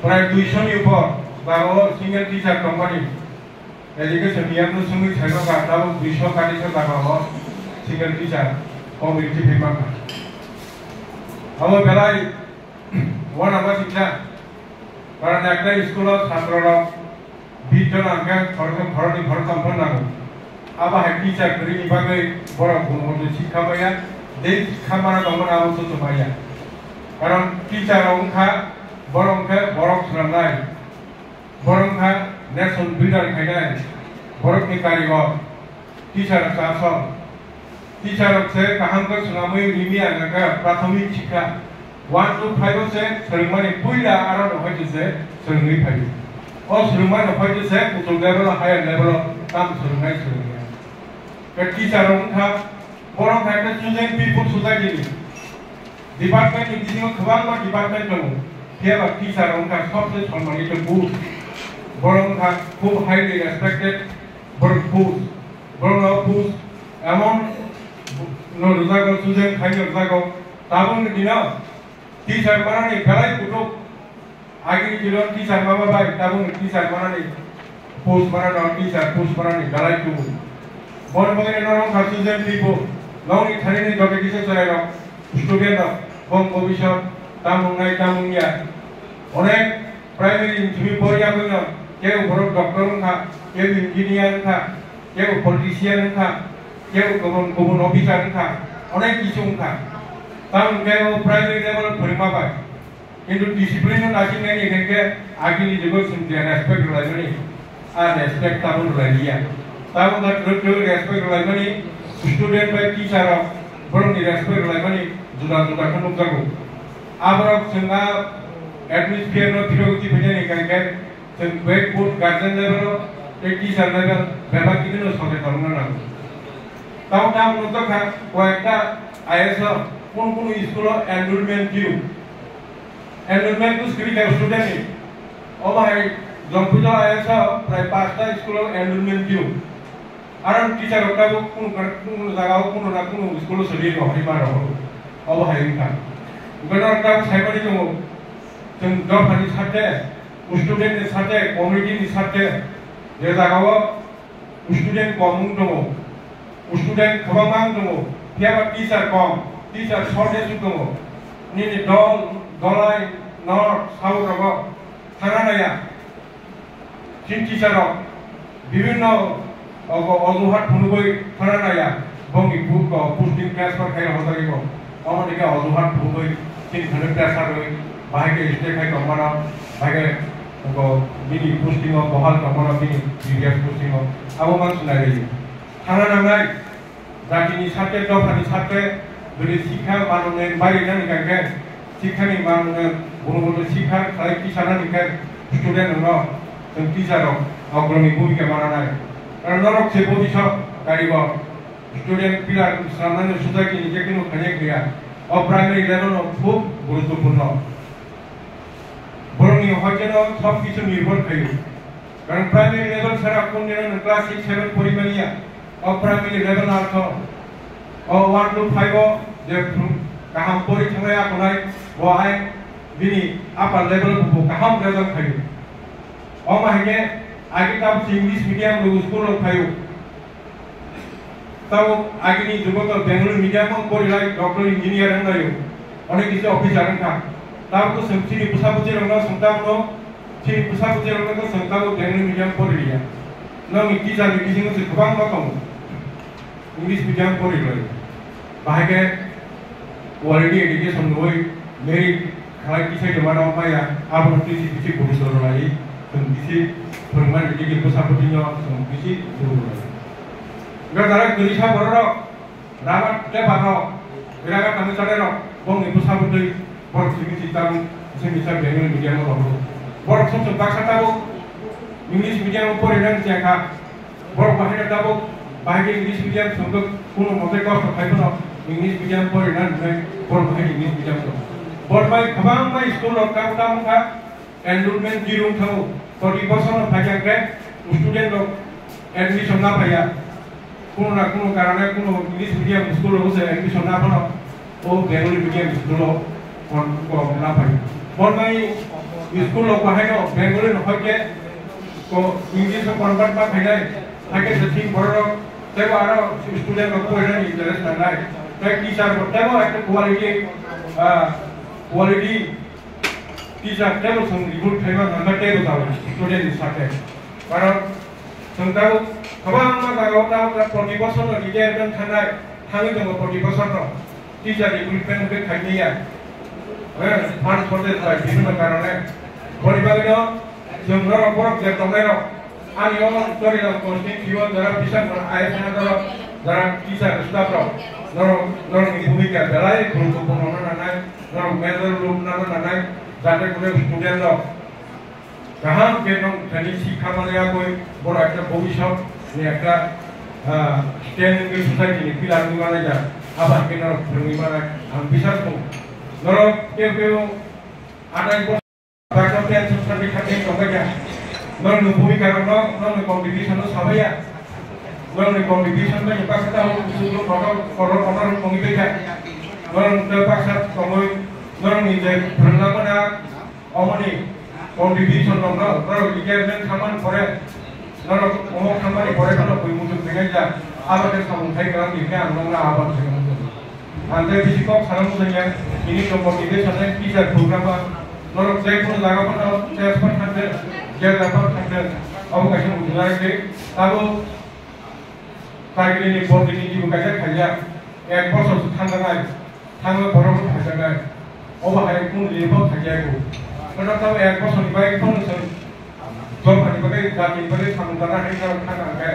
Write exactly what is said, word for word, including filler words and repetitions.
Prai duiso ni upor jaga o single teacher tongmani education niyam no sungwi saimaka, tabuk duiso kanisa jaga o single teacher kok rikti phaimaka. Abo belai wana ma sikha, karon ekta school o chhatro rok bish jon hwnkhe khoroksa khoroknwi khoroktham phano nango. Abo hai teacher kwrwini bagwi borok gunogoto sikha maya, tei sikha mana tongmani abo soso maya. Karon teacher rok wngkha, borok wngkhe borok swnamnai, borok wngkha nation builder khainai, borokni karigor. Teacher rok chasong. Teacher rok se kaham khe swnamwi rimi ang khe prathomik sikha one to five o se swrwngmani puila aro no hoi se swrwngwi phaio. O swrwngmani hoi se kuchuk level o, higher level o tam swrwngnai swrwngya. Khe teacher rok wngkha borok hai khe chosen people society ni. Department ni bisingo kwbangma department tongo. Phiya ba teacher wngkha sobse sonmanito post. Borok wngkha khub highly respected borok post. Borok no post emon no rwjago, chosen khaino rwjago. Tabukni dino teacher manani belai kutuk. Agini dino teacher mama bai tabukni teacher manani post manani, teacher post manani belai kutuk. Boni bagwi norok wngkha chosen people. Nokni thanini joto kisa chwrairok, student rok, bong bobisot tamung nai tamung ya. Onek primary ni simi poriya wngkha, kebo borok doctor wngkha, kebo engineer wngkha, kebo politician wngkha, kebo kubun kubun officer wngkha, onek kisu wngkha. Tamung khe o primary level phwrwngma bai. Kintu discipline no naising nai ni hwnkhe agini jugo chwng je respect rwlaimani, a respect tabuk rwlai liya. Tabuk da twrwk twrwk respect rwlaimani, student bai teacher rok borokni respect rwlaimani juda juda khe nukjago. Aborok chwng a atmosphere no phirogwi twipainani hwnkhe chwng bek both guardian level o tei teacher level bebak khe no sote tongna nango. Tabuk tabuk nukjakha koyekta I S o kunu kunu school o enrollment due. Enrollment to screen student ni. Omo hai Jongpui jora I S o prai pasta school o enrollment due. Aro teacher rok tabuk kunu kunu jaga o kunu na kunu school o sadi no hai ma rok. Obo hai wngkha. Gana tabuk sai mani tongo. Chwng dopha ni sate, student ni sate, community ni sate, je jaga o student kom wng tongo, student kwbangma wng tongo, phiya ba teacher kom, teacher shortage wng tongo. Nini dol, dolai, north, south rogo thangna naya. Chini teacher rok bibinno ogo ojuhat phunugwi thangna naya, bongni pu-, ko posting transfer khai rok jagwi bo. Omo ni khe ojuhat phunugwi chini thani pressure rwi, bahai khe stay khai tongmano, bahai khe ogo bini posting o bohal tongmano, bini previous posting o. Abo mang sinai rwi. Thangna nangnai. Jatini sakhe, dophani sakhe, bini sikha manwngni bairwi nani khe, sikhani manwngno gunugutu sikha khlai tisanani khe student rokno chwng teacher rok ogroni bhumika mananai. Karon norok se bobisok karigo student pillar swnamnani society ni jekheno khainai khlaiya. O primary level no khub guruttopurno. Borokni hoikeno sob kisu nirbhor khlaio. Karon primary level sara kundino nwng class six seven pori manya, o primary level artho. O one to five o je kaham pori thangnai akonai, bo hai bini upper level bo kaham result khaio. Omo hai khe agi tabuk English medium rok school rok phaio. Tabuk agini jugo to Bengali medium o pori lai doctor engineer wng laio, onek kisa officer wng kha. Tabuk to chwng chini bwsa bwtwi rokno chwng tabukno, chini bwsa bwtwi rokno to chwng tabuk Bengali medium pori liya. Nokni teacher ni bisingo se kwbangma tongo English medium pori lai. Bahai khe quality education nugwi merit khlai kisai tongmano maya, abono twi se bisi bhobisot rwnai, chwng bisi phwrwngmani tei bwsa bwtwino chwng bisi phwrwng rwnai. Wngkha jara kwrwisa bororok, rabat tebarrok, rabat tangwi chanairok, bongni bwsa bwtwi borok simi si tabuk, simi sa Bengali medium-o rwkho. Borok sumsok baksa tabuk English medium-o porinani chengkha. Borok bahai no tabuk bahai khe English medium songkhe kuno mote kosto khai phano English medium pori na hwnwi borok bahai English medium song. Borok bai kwbangma school rok tabuk tabuk kha enrollment zero wng thango. Proti bosor no phai khe student rok admission na phaiya. Kuno na kuno karone kuno English medium school rok se admission na phano o Bengali medium school o kon-, kon na phai. Borok bai School rok bahaino Bengali no hoite ko English o convert ma khainai, haikhe se thik borok tebo aro student rok porinani interest nangnai. Tei teacher bo tebo ekta quality, ah, quality teacher tebo chwng recruit khaima hwnba tebo tabuk student ni sakhe. Karon chwng tabuk kwbangma jaga o tabuk proti bosor no retirement khanai, thangwi tongo proti bosor no. Teacher recruitment hwnkhe khaimaya. Eh, fund shortage bai bibhinno karone. Boni bagwino chwng norok borok je tongnai rok, ani o Choriram constituency o jara bisang jara I S N R rok, jara teacher staff rok, norok, norokni bhumika belai guruttopurno wngna nangnai, norok major role wngna nangnai, jate kune student rok kaham khe nwng thani sikha manwi yakwi, borok ekta bhobishyot ni ekta, ah, stand wngwi society ni pillar wngwi manai jak, abo hai khe norok phwrwngwi manai ang bisar tongo. Norok keu keu atai bosor baksa pension salary khatwi tongbai jak. Norokni bhumika rok no, norokni contribution no sabai ya. Norokni contribution bai baksa ta huk kuchuk rok kotor, kotor, kotor wngwi bai jak. Norok tei baksa tongwi, norokni je phwrwngna mani Omoni contribution rok no, norok retirement thangmani pore, norok omo thangmani pore phano bui muchung tengwi ja, abo khe samung thai kwrwng di khe ang nokna abo thai muchung. Ang tei bisi kok sana muchung ya, ini to motivation and teacher program ba, norok je kono jaga phano transfer thangde, je jaga phano thangde, abo kaisa muchung lai khe, abo Kargilni protinidhi bo kaisa khaijak, ek bosor se thangjaknai, thangwi borok no phaijaknai. Obo hai kunu din bo khaijakgo. Bono tamo ek bosor ni bagwi phano chwng dophani bagwi, jatini bagwi samung tangna hai norok thangna hwnkhe,